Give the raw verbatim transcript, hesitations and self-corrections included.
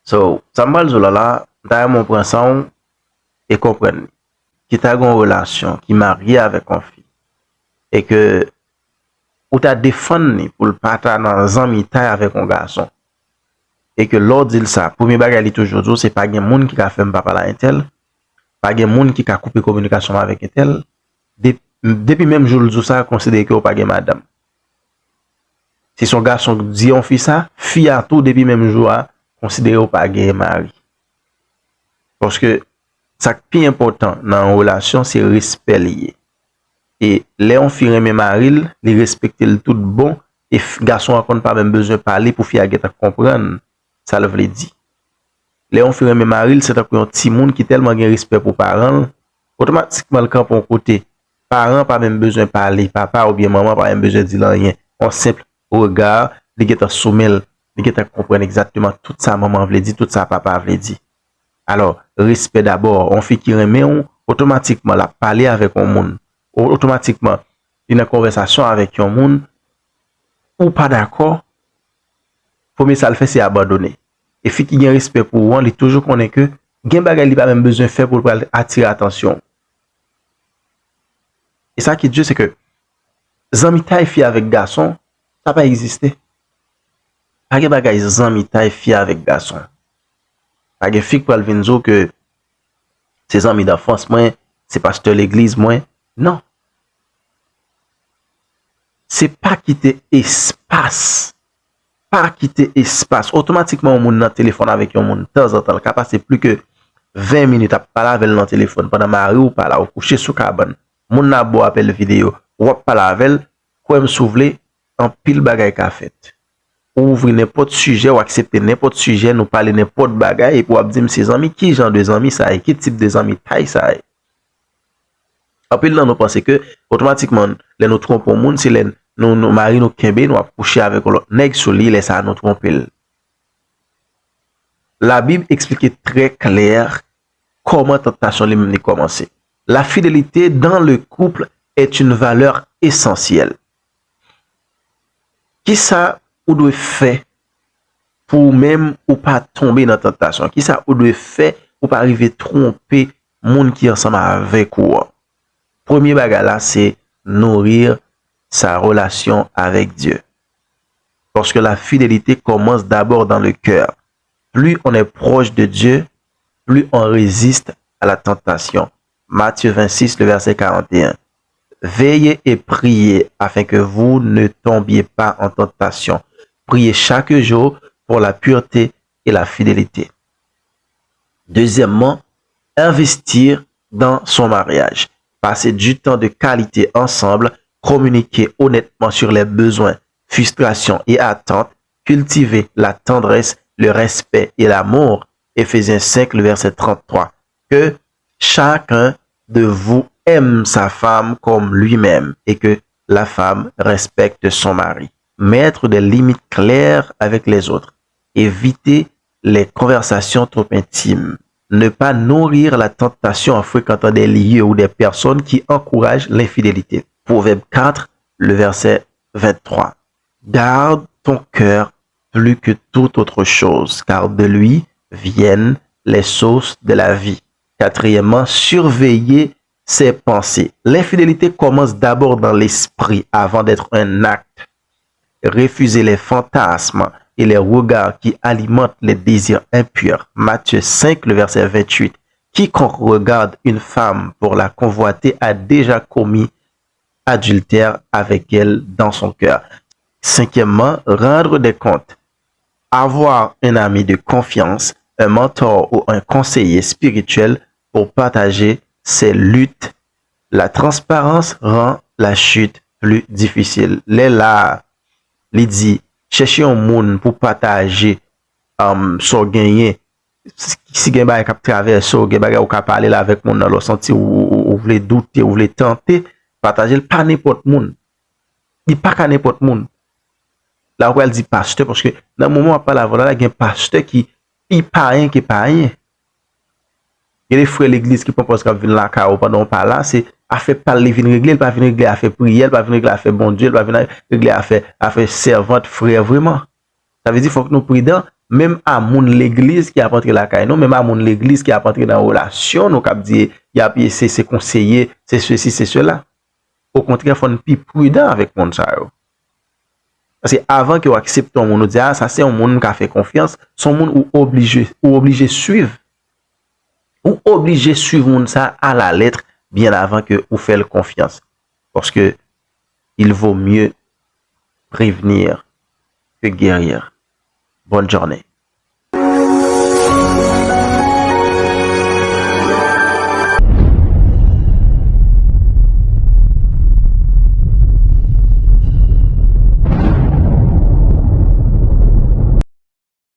So, sa m pral di w la la, m ta renmen w pran san w e konprann li. Ki ta gen yon relasyon, ki marye avèk yon fi, e ke ou ta defann li pou l pa ta nan zanmitay avèk yon gason, e ke lè w di l sa, premye bagay li toujou di w, se pa gen moun ki ka fè m pa pale a entèl, pa gen moun ki ka koupe kominikasyon m avèk entèl, de, depi menm jou l di w sa, konsidere ke w pa gen madanm. Si se yon gason k di yon fi sa, fi a tou, depi menm jou a, konsidere w pa gen mari. Paske sa k pi enpòtan nan yon relasyon, se respè li ye. E lè yon fi renmen mari l, li respekte l tout bon, e f- gason an konn pa menm bezwen pale pou fi a gentan konprann sa l vle di. Lè yon fi renmen mari l, se tankou yon timoun ki tèlman gen respè pou paran l, otomatikman l kanpe yon kote. Paran pa menm bezwen pale, papa oubyen manman pa menm bezwen di l anyen. Yon senp rega, li gentan sou men l, li gentan konprann egzakteman tout sa manman vle di, tout sa papa vle di. Alò, respè dabò. Yon fi ki renmen w, otomatikman, l ap pale avèk yon moun. O- Otomatikman, li nan konvèsasyon avèk yon moun, ou pa dakò, premye sa l fè, se abandone. E fi ki gen respè pou ou an, li toujou konnen ke gen bagay li pa menm bezwen fè pou l pral atire atansyon w. E sa ki di, se ke zanmitay fi avèk gason, sa pa egziste. Pa gen bagay zanmitay fi avèk gason. Pa gen fi k pral vin di w ke se zanmi danfans mwen, se pastè legliz mwen. Non. Se pa kite espas. Pa kite espas. Otomatikman, yon moun nan telefòn avèk yon moun tanzantan, l ka pase plis ke ven minit ap pale avè l nan telefòn pandan mari w pa la, ou kouche sou kabann. Moun nan ap ba w apèl videyo, w ap pale avè l, kwè m si w vle, anpil bagay ka fèt. Ou ouvri nenpòt sijè, ou aksepte nenpòt sijè, nou pale nenpòt bagay, epi w ap di m se zanmi, ki jan de zanmi sa ye? Ki tip de zanmitay sa ye? Anpil nan nou panse ke otomatikman, lè nou twonpe yon moun, se lè nou, nou mari nou kenbe, nou ap kouche avèk yon lòt nèg sou li, lè sa a nou twonpe l. Labib eksplike trè klè kòman tantasyon li menm li kòmanse. La fidélité dans le couple est une valeur essentielle. Kisa ou dwe fè pou ou menm ou pa tonbe nan tantasyon? Kisa ou dwe fè pou pa rive twonpe moun ki ansanm avèk ou an? Premye bagay la, se nourrir sa relation avec Dieu. Parce que la fidélité commence d'abord dans le cœur. Plus on est proche de Dieu, plus on résiste à la tentation. Matthieu vingt-six, le verset quarante et un. Veillez et priez afin que vous ne tombiez pas en tentation. Priez chaque jour pour la pureté et la fidélité. Deuxièmement, investir dans son mariage. Passer du temps de qualité ensemble, communiquer honnêtement sur les besoins, frustrations et attentes, cultiver la tendresse, le respect et l'amour. Éphésiens cinq, le verset trente-trois. Que chacun de vous aime sa femme comme lui-même et que la femme respecte son mari. Mettre des limites claires avec les autres. Éviter les conversations trop intimes. Ne pas nourrir la tentation en fréquentant des lieux ou des personnes qui encouragent l'infidélité. Proverbe quatre, le verset vingt-trois. Garde ton cœur plus que toute autre chose, car de lui viennent les sources de la vie. Quatrièmement, surveiller ses pensées. L'infidélité commence d'abord dans l'esprit avant d'être un acte. Refuser les fantasmes et les regards qui alimentent les désirs impurs. Matthieu cinq, le verset vingt-huit. Quiconque regarde une femme pour la convoiter a déjà commis adultère avec elle dans son cœur. Cinquièmement, rendre des comptes. Avoir un ami de confiance, un mentor ou un conseiller spirituel pour partager ses luttes. La transparence rend la chute plus difficile. Lè la, li di, chèche yon moun pou pataje um, sa w genyen. Si, si gen bagay k ap travèse w, gen bagay ou ka pale la avèk moun nan, lè w santi ou, ou, ou vle doute, ou vle tante, pataje l pa nenpòt moun. Li pa ka nenpòt moun. La ou pral di pastè, paske nan moman w ap pale avè w la, la gen pastè ki pi payen ke payen. Gen de frè legliz ki pran pòz k ap vin lakay ou pandan w pa la, se afè pa l li vin regle, li pa vin regle afè priyè, li pa vin regle afè Bondye, li pa vin regle afè, afè sèvant, frè vreman. Sa vle di fòk nou pridan, menm a moun legliz ki ap antre lakay nou, menm a moun legliz ki ap antre nan relasyon nou, k ap di y ap ye se, se konseye, se sesi, se sela. Okontrè, fò n pi pridan avèk moun sa yo. Paske avan ke w aksepte yon moun, ou di, a, sa se yon moun m ka fè konfyans, se yon moun ou oblije, ou oblije swiv. Ou oblije swiv moun sa a la lettre byen avan ke ou fè l konfyans. Paske il vaut mieux prévenir que guérir. Bonne journée.